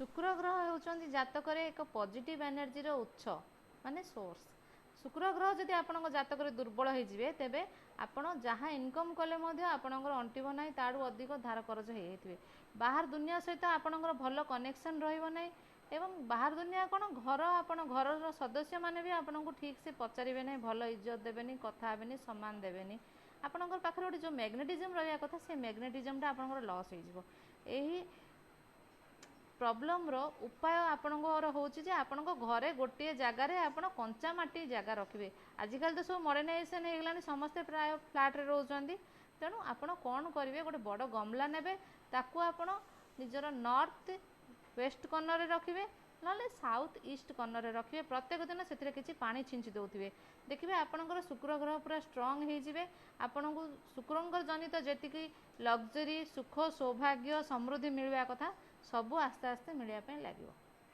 ଶୁକ୍ର ଗ୍ରହ ହେଉଛନ୍ତି ଜାତକରେ ଏକ ପଜିଟିଭ୍ ଏନର୍ଜିର ଉତ୍ସ, ମାନେ ସୋର୍ସ। ଶୁକ୍ର ଗ୍ରହ ଯଦି ଆପଣଙ୍କ ଜାତକରେ ଦୁର୍ବଳ ହେଇଯିବେ, ତେବେ ଆପଣ ଯାହା ଇନକମ୍ କଲେ ମଧ୍ୟ ଆପଣଙ୍କର ଅଣ୍ଟିବ ନାହିଁ, ତାଠୁ ଅଧିକ ଧାର କରଜ ହେଇଯାଇଥିବେ। ବାହାର ଦୁନିଆ ସହିତ ଆପଣଙ୍କର ଭଲ କନେକ୍ସନ୍ ରହିବ ନାହିଁ ଏବଂ ବାହାର ଦୁନିଆ କ'ଣ, ଘର ଆପଣ ଘରର ସଦସ୍ୟମାନେ ବି ଆପଣଙ୍କୁ ଠିକ୍ ସେ ପଚାରିବେ ନାହିଁ, ଭଲ ଇଜ୍ଜତ ଦେବେନି, କଥା ହେବେନି, ସମ୍ମାନ ଦେବେନି। ଆପଣଙ୍କର ପାଖରେ ଗୋଟେ ଯେଉଁ ମ୍ୟାଗ୍ନେଟିଜମ୍ ରହିବା କଥା, ସେ ମ୍ୟାଗ୍ନେଟିଜମ୍ଟା ଆପଣଙ୍କର ଲସ୍ ହେଇଯିବ। ଏହି ପ୍ରୋବ୍ଲେମର ଉପାୟ ଆପଣଙ୍କର ହେଉଛି ଯେ ଆପଣଙ୍କ ଘରେ ଗୋଟିଏ ଜାଗାରେ ଆପଣ କଞ୍ଚା ମାଟି ଜାଗା ରଖିବେ। ଆଜିକାଲି ତ ସବୁ ମଡ଼ର୍ଣ୍ଣାଇଜେସନ୍ ହେଇଗଲାଣି, ସମସ୍ତେ ପ୍ରାୟ ଫ୍ଲାଟ୍ରେ ରହୁଛନ୍ତି। ତେଣୁ ଆପଣ କ'ଣ କରିବେ? ଗୋଟେ ବଡ଼ ଗମଲା ନେବେ, ତାକୁ ଆପଣ ନିଜର ନର୍ଥ ୱେଷ୍ଟ କର୍ଣ୍ଣରରେ ରଖିବେ, ନହେଲେ ସାଉଥ୍ ଇଷ୍ଟ କର୍ଣ୍ଣରରେ ରଖିବେ। ପ୍ରତ୍ୟେକ ଦିନ ସେଥିରେ କିଛି ପାଣି ଛିଞ୍ଚି ଦେଉଥିବେ। ଦେଖିବେ ଆପଣଙ୍କର ଶୁକ୍ର ଗ୍ରହ ପୁରା ଷ୍ଟ୍ରଙ୍ଗ ହେଇଯିବେ। ଆପଣଙ୍କୁ ଶୁକ୍ରଙ୍କର ଜନିତ ଯେତିକି ଲକ୍ଜରୀ, ସୁଖ, ସୌଭାଗ୍ୟ, ସମୃଦ୍ଧି ମିଳିବା କଥା, ସବୁ ଆସ୍ତେ ଆସ୍ତେ ମିଳିବା ପାଇଁ ଲାଗିବ।